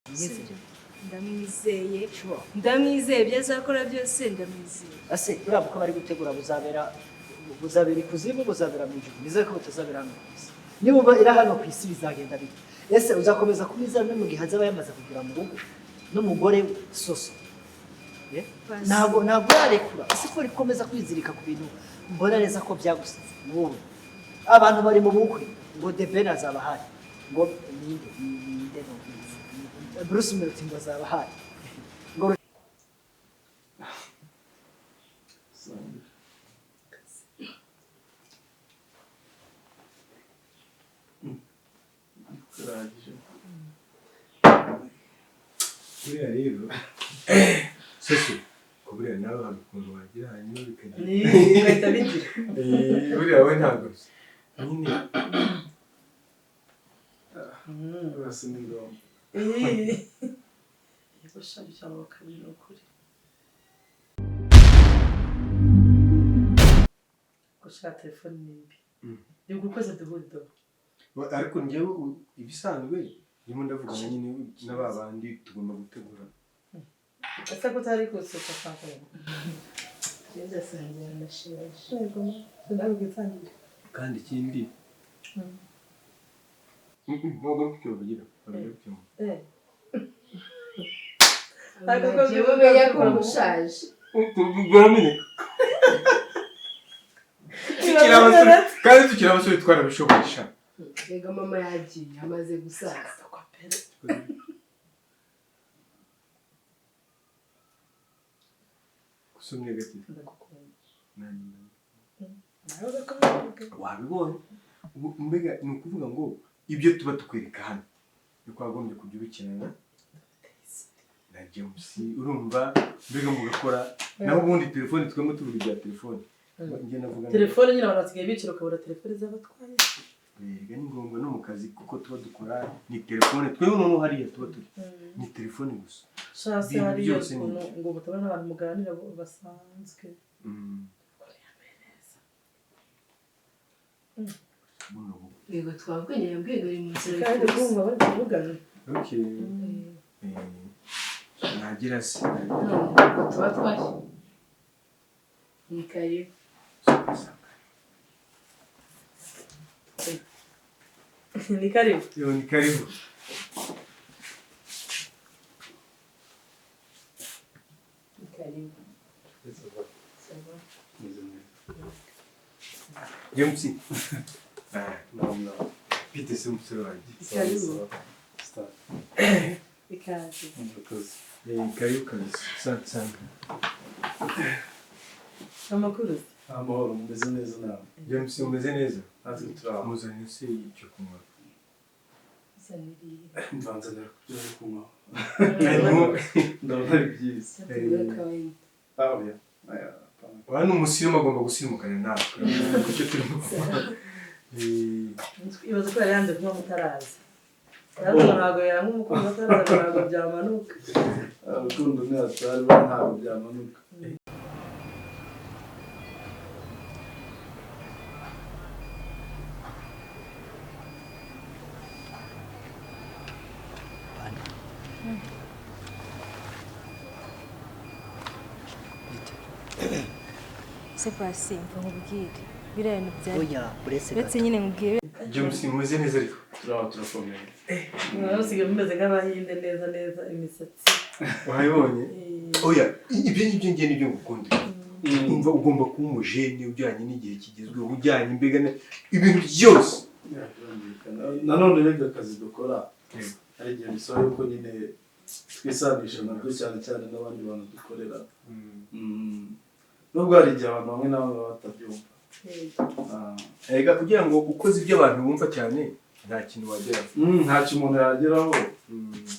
Umwizeye? Ndamwizeye. Sure. Ndamwizeye, ibyo azakora byose ndamwizeye. Ese buriya bukwe bari gutegura buzabera ikuzimu, buzabera mu ijuru? Nizere ko butazabera hano ku isi. Niba iri hano ku isi bizagenda bite? Ese uzakomeza kumwizera no mu gihe azaba yamaze kugera mu rugo n'umugore we Soso? Eh? Basi. Ntabwo urarekura. Ese ko uri gukomeza kwizirika ku bintu mbona neza ko byagusize wowe? Abantu bari mu bukwe ngo The Ben azaba ahari, ngo ninde ninde, no Bruce Melody ngo azaba ahari, ngo Sangira. Birahagije. Buriya rero Soso, ko buriya nawe hari ukuntu wagira hanyuma bikagira Bigahita bigira. Eh, buriya we ntabwo nyine. Rwose ni ngombwa. Yego sha, cyangwa kabiri, ni ukuri. Gushaka telefone ni mbi. Ni ukwezi duhurira. Ariko njyewe ibisanzwe ndimo ndavugana nyine na ba bandi tugomba gutegura. Ese ko utari gusuka, Franco? Ndasangira na sheje. Yego, ntabwo bwitangire. Kandi ikindi, ntabwo mfite bavugira bavugira gutyo. Jewe menya ko mushaje. Barameneka. Tukiri abasore, kandi tukiri abasore twarabishoboye sha. Rega mama yagiye amaze gusaza. Gusomye gake. Ndagukunda. Nanjye Nawe ugakomeza. Wabibonye. Ubu mbega ni ukuvuga ngo ibyo tuba tukwereka hano niko wagombye kujya ubikinana na James, urumva, mbega mugakora. Naho ubundi telefone, twemwe tuvuga ibya telefone, njye navuga Telefone nyine, abantu basigaye bicara ukabura telefone z'abatwaye. Erega ni ngombwa no mu kazi, kuko tuba dukora ni telefone. Twebwe noneho hariya tuba turi ni telefone gusa. Shase Ibintu hariya byose ni ukuntu ngo mutabona abantu muganira basanzwe. Ukuntu yambaye neza. Buno bukwe. Yego, twabwenye, yambwiye ngo ari mu nzira. Kandi kumva bari kuvugana. Okay. Nagira se. Ntabwo tuba twashye, ni karibu. Ni karibu. Yo, ni karibu. Ni karibu. Ça va? Meze neza. James. Ah, Naho naho. bite se umusore wanjye? Karibu. Star. Ikaze. Murakoze. Eh, karibu kabisa. Asante sana. Amakuru se? Amahoro, mumeze neza nawe? James, umeze neza? Natwe turi aho. Muzanye se icyo kunywa? Zaniriye. Mvanzanira ku byo ari kunywa. Harimo Ndabona ari byiza. Tugura akawayini. Ah, oya. Aya, apana. Wa ni umusirimu, agomba gusirimukana natwe kucyo turimo. Eh, Ibaze ko yari yanze kunywa mutaraza. Ntabwo ntabwo yanywa umukunzi ataraza, ntabwo byamanuka. Ah, urukundo ntihatari ntabwo byamanuka. Bane. Bite? Se pasi, mva nkubwire, biriya bintu byari Oya, uretse uretse gato. Nyine nkubwire. James, umeze neza ariko? Turi aho, turakomeye. Mwaba musigaye mumeze nk'abahinde neza neza, imisatsi. Wabibonye? Eh, Oya, ibyo ngibyo ngiye nibyo ngukundira. Umva, ugomba kuba umujene ujyanye n'igihe kigezweho, ujyanye mbega ibintu byose. Yeah, birumvikana. Nanone rega akazi dukora hari igihe bisaba yuko nyine twisanisha nabyo, cyane cyane n'abandi bantu dukorera. Nubwo hari igihe abantu bamwe na bamwe baba batabyumva. Ah. Erega kugira ngo ukoze ibyo abantu bumva cyane, nta kintu wageraho. Ntacyo umuntu yageraho,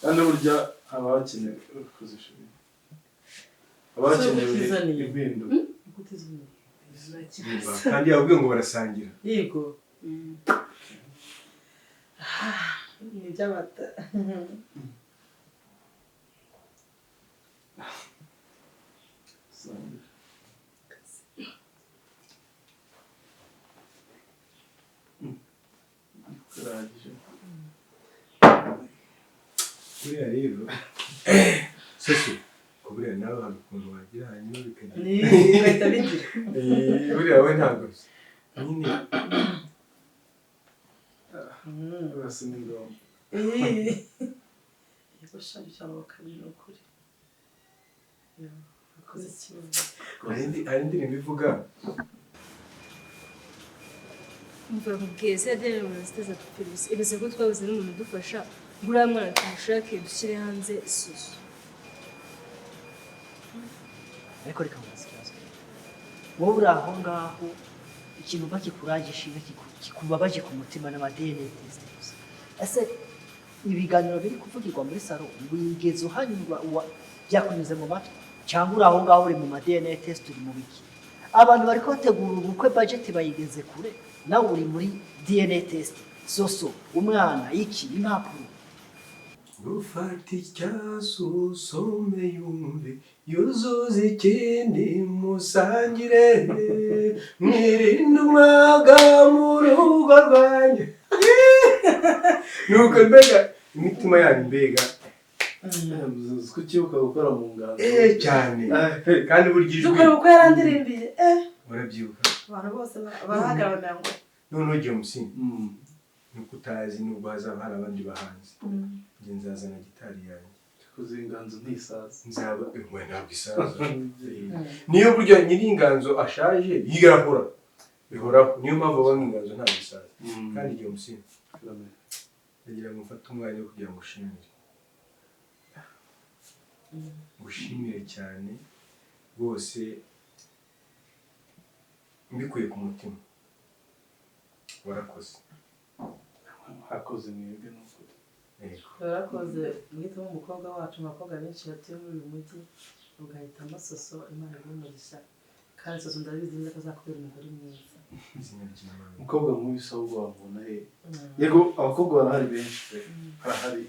kandi burya haba hakenewe kuzisha ibintu. Haba hakenewe Kutizaniye. impinduka. Kutizaniye. Kandi yababwiye ngo barasangira. Yego. Ni iby'amata. Sangira. Birahagije. Buriya rero soso ko buriya nawe hari ukuntu wagira hanyuma bikagira Ni bigahita bigira. Buriya we ntabwo nyine. Rwose ni ngombwa. Yego sha, cyangwa kabiri, ni ukuri. Akoze ikibazo. Hari indirimbo ivuga. Mva nkubwiye se, Adeline, mu ziteza dupfira ibaze ko twabuze n'umuntu udufasha ngo uriya mwana tumushake dushyire hanze susu. Ariko reka nkubaze ikibazo. Wowe uri aho ngaho, ikintu mba kikuraje ishinga, kikubabaje ku mutima n'ama DNA test gusa. Ese ibiganiro biri kuvugirwa muri salo wigeze uhanyurwa, byakunyuze mu matwi, cyangwa uri aho ngaho uri mu ma DNA test, uri mu biki? Abantu bari bategura ubukwe, budget bayigeze kure, nawe uri muri DNA test, soso, umwana, iki, impapuro. Gufata icyasu usome yumve, yuzuze ikindi musangire, mwirinde umwaga mu rugo rwanjye. Nuko mbega imitima yanyu, mbega! Uzi ko ukibuka gukora mu nganzo? Eh, cyane, kandi burya ijwi Dukora ubukwe yarandirimbiye Urabyibuka? Abantu bose barahagarara bamera ngo Noneho James, nuko utazi, nubwo hazaba hari abandi bahanzi, njye nzazana gitari yanjye. Kuzi inganzo ntisaza. Nzaba we, ntabwo isaza. Niyo burya nyiri inganzo ashaje yigahora bihoraho, niyo mpamvu bamwe inganzo ntabwo isaza. Kandi James, ndagira ngo mfate umwanya wo kugira ngo ushimire, ngushimire cyane rwose mbikuye ku mutima, warakoze. Hakoze mwebwe, ni ukuri. Yego. Barakoze guhitamo umukobwa wacu mu bakobwa benshi batuye muri uyu mujyi, ugahitamo Soso. Imana iguhe umugisha, kandi Soso ndabizi neza ko azakubera umugore mwiza. Izina ry'Imana. Umukobwa mubi se ahubwo wamubona he? Yego, abakobwa barahari benshi pe, barahari,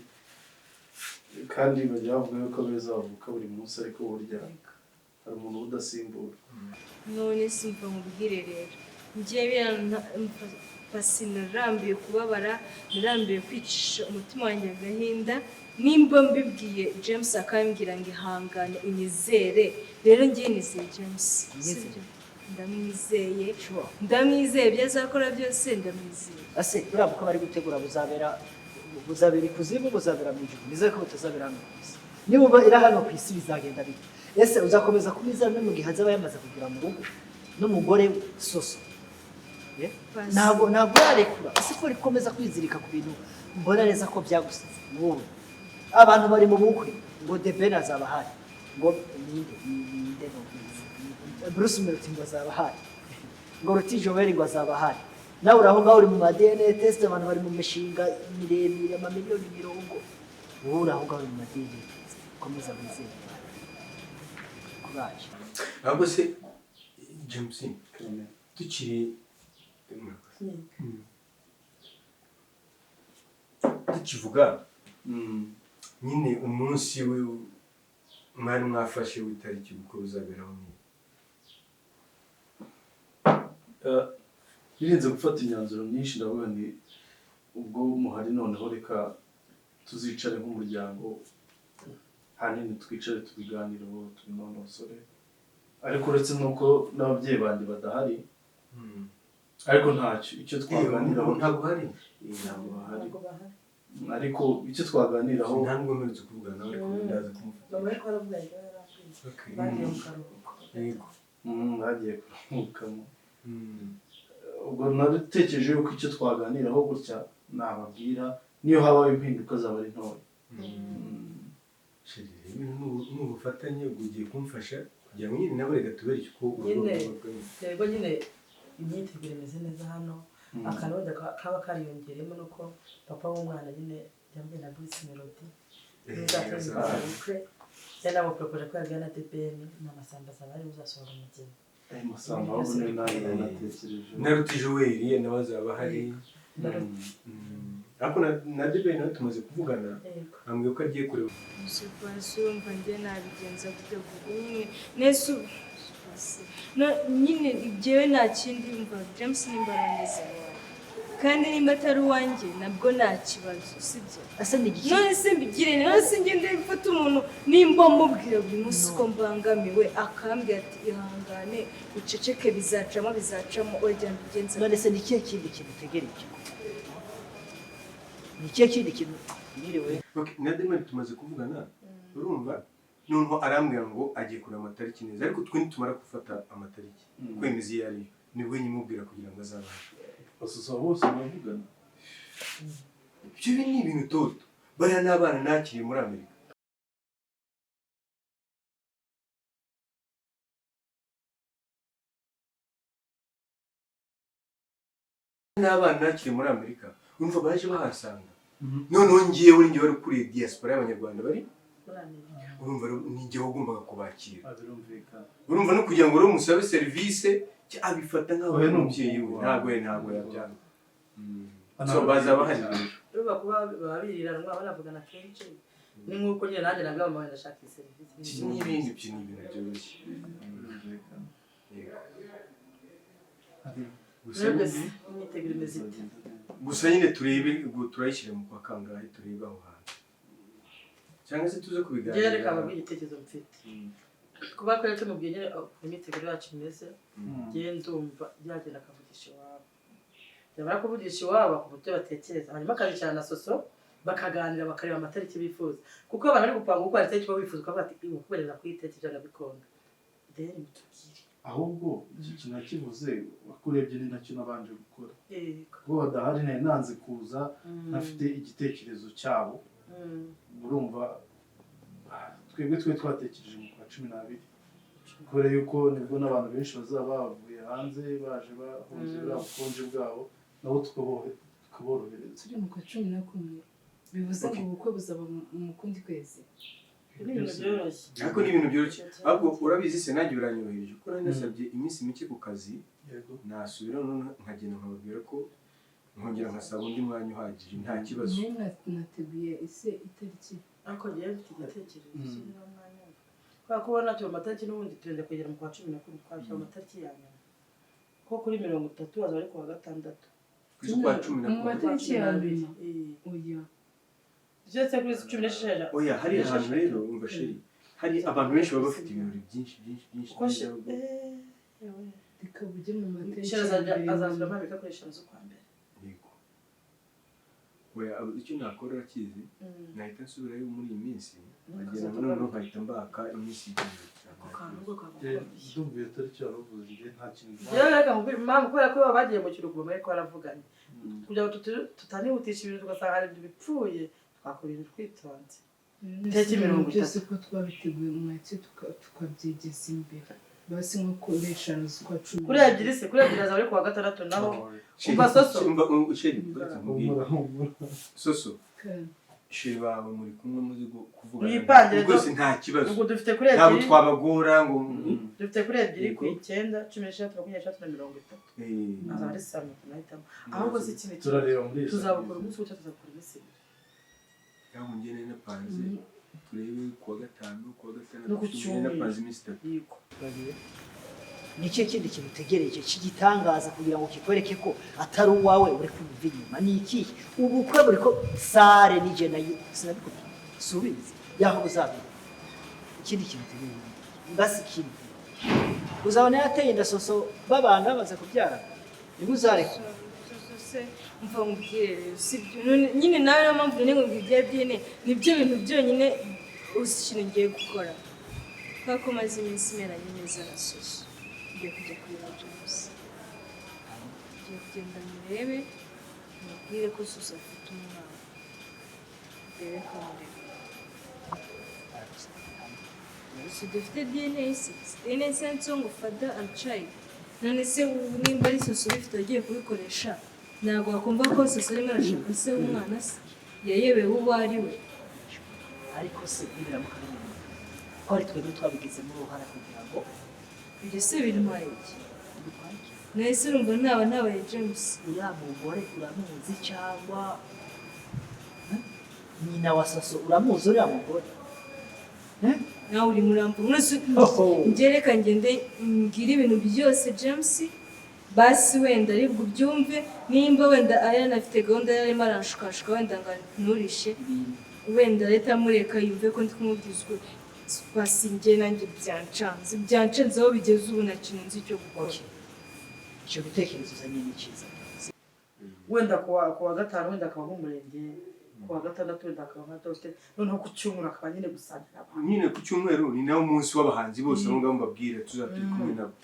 kandi bajya bavuga yuko abeza bavuka buri munsi, ariko burya hari umuntu uba udasimbura. None simva nkubwire rero, njyewe biriya pasi narambiwe kubabara, narambiwe kwicisha umutima wanjye agahinda. Nimba mbibwiye James akambwira ngo ihangane unyizere, rero njye nizeye James. Unyizere? Sibyo? Ndamwizeye. Sure. Ndamwizeye, ibyo azakora byose ndamwizeye. Ese buriya bukwe bari gutegura buzabera ikuzimu, buzabera mu ijuru? Nizere ko butazabera hano ku isi. Niba ira hano ku isi bizagenda bite? Ese uzakomeza kumwizera no mu gihe azaba yamaze kugera mu rugo n'umugore we soso? Yeah? Basi. Ntabwo urarekura. Ese ko rikomeza kwizirika ku bintu mbona neza ko byagusize wowe? Abantu bari mu bukwe, ngo The Ben azaba ahari, ngo ninde ninde, no Bruce Melody ngo azaba ahari, ngo Ruti Joel ngo azaba ahari, nawe uri aho ngaho uri mu ma DNA test. Abantu bari mu mishinga miremire, amamiliyoni mirongo, wowe uri aho ngaho uri mu ma DNA test. Komeza wizere Imana. Courage. Ahubwo se James, tukiri tukivuga nyine umunsi we mwari mwafashe w'itariki ubukwe buzaberaho ni Nirinze gufata imyanzuro myinshi, ndavuga nti ubwo muhari noneho reka tuzicare nk'umuryango, hanini twicare tubiganireho, tubinonosore. Ariko uretse n'uko n'ababyeyi banjye badahari, ariko ntacyo, icyo twaganiraho Ntabwo hari? Ntabwo bahari. Ntabwo bahari. Ariko icyo twaganiraho Nta nubwo mperutse kuvugana nawe, ariko ndaza kumufata. Mama ariko aravuga ngo yarambwiye Okay. bagiye mu karuhuko. Yego. Bagiye kuruhukamo. Ubwo nabitekereje yuko icyo twaganiraho gutya nababwira, niyo habaho impinduka zaba ari ntoya. Chéri, ibintu ni ubufatanye. Ubwo ugiye kumfasha kugira ngo nyine nabo reka tubereke uko urugo Nyine. ruba rwemeze. Yego nyine, imyiteguro imeze neza hano. Akantu wenda kaba kariyongereyemo nuko papa w'umwana nyine yabwiye na Bruce Melody uzateza ubukwe, yanamuporopoje ko yabwiye na The Ben n'amasamba azaba ari uzasohora umugeni. Ayo masamba ahubwo niyo nanjye natekereje. Na Ruti Joel nawe azaba ahari. Ariko na The Ben nawe tumaze kuvugana, ambwiye ko agiye kureba. Pasi, urumva njye nabigenza gute kuko nyine nese ubu pasi nyine njyewe nta kindi mva. James nimba arangeze wawe. Kandi nimba atari uwanjye nabwo nta kibazo, sibyo? Ese ni igiki? None se mbigire, none se ngende mfate umuntu nimba mubwira buri munsi ko mbangamiwe, akambwira ati ihangane uceceke, bizacamo bizacamo, uragenda mbigenze. None se ni ikihe kindi kintu utegereje? Ni ikihe kindi kintu mwiriwe? Okay, na Demari tumaze kuvugana, urumva noneho arambwira ngo agiye kureba amatariki neza, ariko twe nitumara gufata amatariki kwemeza iyo ariyo nibwo nyimubwira kugira ngo azabashe. Basusa bose muravugana? Ibyo ni ibintu toto, bariya n'abana nakiriye muri Amerika. N'abana nakiriye muri Amerika, urumva baje bahasanga. Noneho ngiyewe ni njye wari ukuriye diaspora y'Abanyarwanda bari Muri Amerika. Urumva rero ni njye wagombaga kubakira. Ah, birumvikana. Urumva no kugira ngo rero musabe serivisi abifata nk'aho Oya, ari ni umubyeyi we. umuhungu Ntabwo wawe. ntabwo yabyanga. Hano So bazaba bahari cyane. rero. Urumva kuba baba biriranwa banavugana kenshi, ni nk'uko nyine nanjye nabwo mama ndashaka iyi serivisi. Iki ni ibindi, ibyo ni ibintu byoroshye. Birumvikana. Yego. Hari Gusa Mwebwe nyine se imyiteguro imeze ite? Gusa nyine turebe ubwo turayishyira mu kwa kangahe, turebe aho hantu cyangwa se tuze Njyewe reka kubiganira. mbabwire igitekerezo mfite. Kuba ko rero tumubwiye nyine ukuntu imyiteguro yacu imeze, njyewe ndumva yagenda akavugisha iwabo, yamara kuvugisha iwabo ku buryo batekereza, hanyuma akazicarana na Soso bakaganira, bakareba amatariki bifuza, kuko abantu bari gupanga uko hari itariki baba bifuza, ukavuga ati ubu kubereza ku itariki byanga bikunda, then mutubwire. Ahubwo iki kintu nakivuze wakurebye, ni nacyo nabanje gukora. Yego. Kuko badahari nari nanze kuza ntafite igitekerezo cyabo. Urumva twebwe twe twatekereje mu kwa 12, kubera yuko nibwo n'abantu benshi bazaba bavuye hanze baje bahunze buriya bukonje bwabo, nabo tukaborohereza. Turi mu kwa 11, bivuze ngo ubukwe buzaba mu kundi kwezi. Ni ibintu byoroshye. Ariko ni ibintu byoroshye, ahubwo urabizi se, nanjye biranyoroheje kuko nari nasabye iminsi mike ku kazi. Yego. Nasubira noneho nkagenda nkababwira ko nkongera nkasaba undi mwanya uhagije, nta kibazo. Nayo nateguye ese itariki. Ariko njyewe mfite igitekerezo niba mwanyumva, kubera ko ubona turi mu matariki n'ubundi turenda kugera mu kwa 11, twabishyira mu matariki ya nyuma, kuko kuri 30 hazaba ari ku wa gatandatu. Z'ukwa cumi na Mu kumwe. matariki ya nyuma? Eh. Oya. Byose kuri 16. Oya, hari ahantu rero, umva chérie, hari abantu benshi baba bafite ibirori byinshi byinshi byinshi. Kuko yewe. Reka bujye mu matariki Sheri ya azajya mbere. azasubira muri Amerika kuri 5 z'ukwa mbere. Yego. Oya, icyo nakora urakizi, nahita nsubirayo muri iyi minsi nkagenda, noneho nkahita mbaka iminsi igihumbi. Ako kantu ubwo Eh, kamukomeye. Ndumva iyo tariki waravuze, njye nta kintu. Rero reka nkubwire impamvu, kubera ko baba bagiye mu kiruhuko ariko baravuganye, kugira ngo tutanihutisha ibintu tugasanga hari ibintu bipfuye, twakora ibintu twitonze. Itariki 30. Byose ko twabiteguye, mwake tukabyegeza imbere basi nko kuri 5 z'ukwa cumi. Kuri ebyiri se, kuri ebyiri azaba ari ku wa gatandatu naho. Umva Soso. Umva chérie, uretse nkubwire. Humura, humura. Soso, Kandi chéri wawe muri kumwe muzi kuvugana. Mwipangire. Rwose nta kibazo. Ubwo dufite kuri Ntabwo ebyiri. twabagora ngo Dufite kuri ebyiri, ku Yego. 9, 16, 23 na 30. Azaba ari saa moto nahitamo. Ahubwo si ikindi kintu, Turareba muri iyi tuzabukora umunsi umwe cyangwa tuzabukora iminsi ibiri? Ntabwo njye nari napanze, turebe kuwa gatanu, kuwa gatandatu. No ku Nari cyumweru. napanze iminsi 3. Yego. Ni ikihe kindi kintu utegereje cy'igitangaza kugira ngo kikwereke ko atari uwawe uri kumva inyuma? Ni ikihe? Ubukwe buri ko sare nije nayo sinabikubwiye, subizi yaho buzabera. Ikindi kintu utegereje ni iki? Basi ikindi uzabona yateye inda Soso, babana bamaze kubyara, nibwo uzareka. Soso se, mva nkubwire rero, sibyo? None nyine nawe niyo mpamvu nyine ngo ibya DNA nibyo bintu byonyine uzi ikintu ngiye gukora, kubera ko maze iminsi meranye neza na Soso, ngiye kujya kureba James, ngiye kugenda murebe, mubwire ko Soso afite umwana, ndebe ko mureba. Si dufite DNA se? DNA se yanditseho ngo father and child. None se ubu nimba ari Soso ubifite agiye kubikoresha, ntabwo wakumva ko Soso arimo arashaka se w'umwana se yayebewe uwo ari we? Ariko se nibiramuka bimeze ko ari twebwe twabigizemo uruhare kugira ngo Ibyo se bintwaye iki? Bitwaye iki? Nahise urumva naba nabaye James. Uriya mugore uramuzi cyangwa? Eh? Nyina wa Soso uramuzi uriya mugore? Eh? Nawe uri murambo mwese. Oho. Njye reka ngende mbwire ibintu byose James. Basi wenda aribwo ubyumve, nimba wenda ayanafite gahunda yarimo aranshukashuka wenda ngo nturishe, wenda leta amureka yumve ko ndi kumubwiza ukuri. Basi njye nanjye byancanze, byancanze aho bigeze ubu nta kintu nzi cyo gukora. Okay, icyo gitekerezo uzanye ni cyiza. Wenda kuwa gatanu wenda akaba nk'umurenge, kuwa gatandatu wenda akaba nka dogiteri, noneho ku cyumweru akaba nyine gusangira abantu. Nyine ku cyumweru ni nawo munsi w'abahanzi bose, abo ngabo mbabwira tuzaba turi kumwe nabo.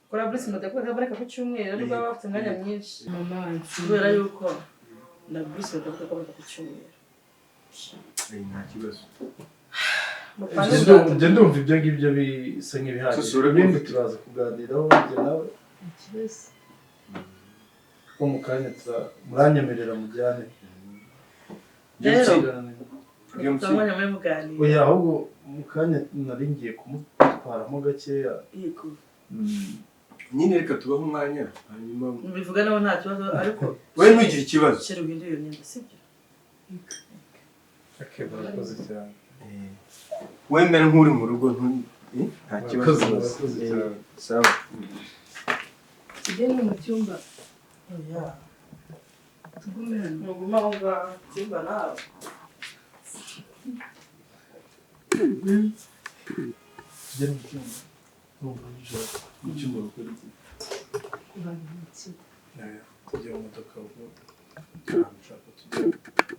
Kora Bruce Melody kubera ko aboneka ku cyumweru, ariko baba bafite umwanya mwinshi. Mama wanjye. Kubera yuko na Bruce Melody avuga ko aboneka ku cyumweru. Nta kibazo. Mupange. Njye ndumva ibyo ngibyo bisa nk'ibihagije. Sose urabyumva? Ibindi turaza kuganiraho njye nawe. Ikibazo. Ko mu kanya muranyemerera mujyane. Rero, James. mufite umwanya muri muganira. Oya, ahubwo mu kanya nari ngiye kumutwaramo gakeya. Yego. Nyine reka tubahe umwanya hanyuma. Mubivuga nawe nta kibazo, ariko Wowe ntugire ikibazo. Shyira uhindure iyo myenda, sibyo? Okay, murakoze cyane. Wemera nk'uri mu rugo, nta kibazo. Murakoze, murakoze cyane. Sawa. Tujye no mu cyumba. Oya. Tugume hano. Nuguma aho ngaho cyumba nawe. Tujye mu cyumba. Urumva nijoro mu cyumba gukora iki? Kubanza mu kigo. Oya, tujye mu modoka ubwo ahantu ushaka tujya.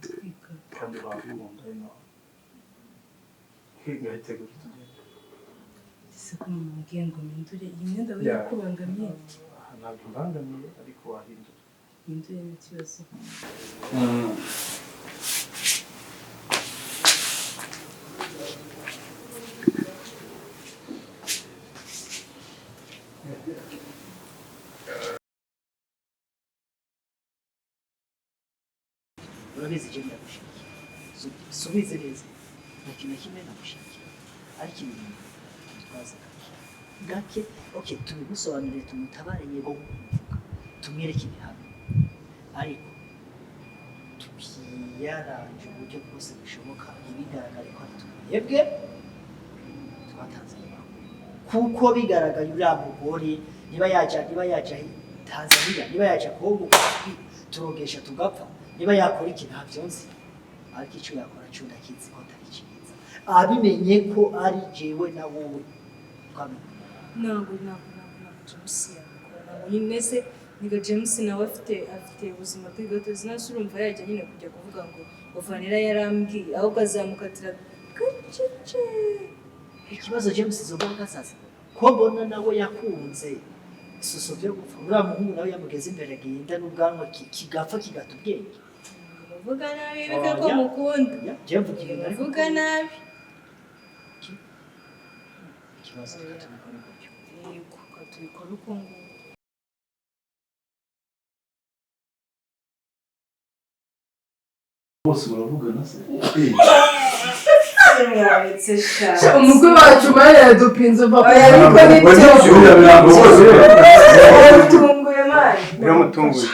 Twiga. Kandi bahakunda ino. Ngahitegura tugende. Ese ko mama mbwiye ngo mpindure iyi myenda, we Yeah. yakubangamiye? Aha ntabwo imbangamiye, ariko wahindura. Mpindure nta kibazo. Urabizi je ndagushigikiye, subize neza, nta kintu na kimwe nagushigikiye, ariko ibintu twaza gake gake. Okay, tubimusobanurire, tumutabare, yego nk'uko ubivuga, tumwereke ibihano, ariko twiyaranje uburyo bwose bushoboka ntibigaragare ko ari twebwe twatanze ayo makuru, kuko bigaragaye uriya mugore niba yaja Tanzania, niba yaja Kongo turogesha tugapfa, niba yakora iki ntabyo nzi, ariko icyo yakora cyo ndakizi ko atari cyiza abimenye ko ari jewe na wowe twamenye. Ntabwo James yabikora, ntabwo nyine se niga James nawe afite ubuzima bwe gatozi, nase urumva yajya nyine kujya kuvuga ngo Vanilla yarambwiye, ahubwo azamukatira gacece. Ikibazo, James izo mbaraga azazibona ko mbona nawe yakunze isuso byo gupfa, uriya muhungu nawe yamugeze imbere agenda n'ubwanwa kigapfa kigata ubwenge. Muvuga nabi, reka ko mukunda. Ya, jewe mvuga ibintu ariko Muvuga nabi. Ikibazo, reka tubikore gutyo. Yego, reka tubikore uko nguko. Bose muravugana se? Umukwe wacu mani yadupinze papa. Oya, ariko nibyo. Biramutunguye mani. Biramutunguye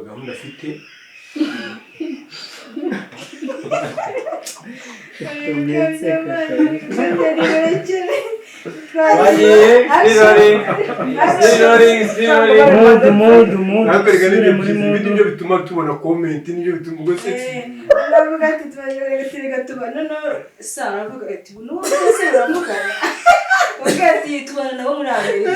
gahunda afite. Mudu mudu mudu. Ariko reka nibyo byiza, ibi nibyo bituma tubona comment, nibyo bituma ubwo se Aravuga ati tubareka tuba noneho sa aravuga ati n'ubu twese uravugana, uvuga ati tubana nabo muri Amerika.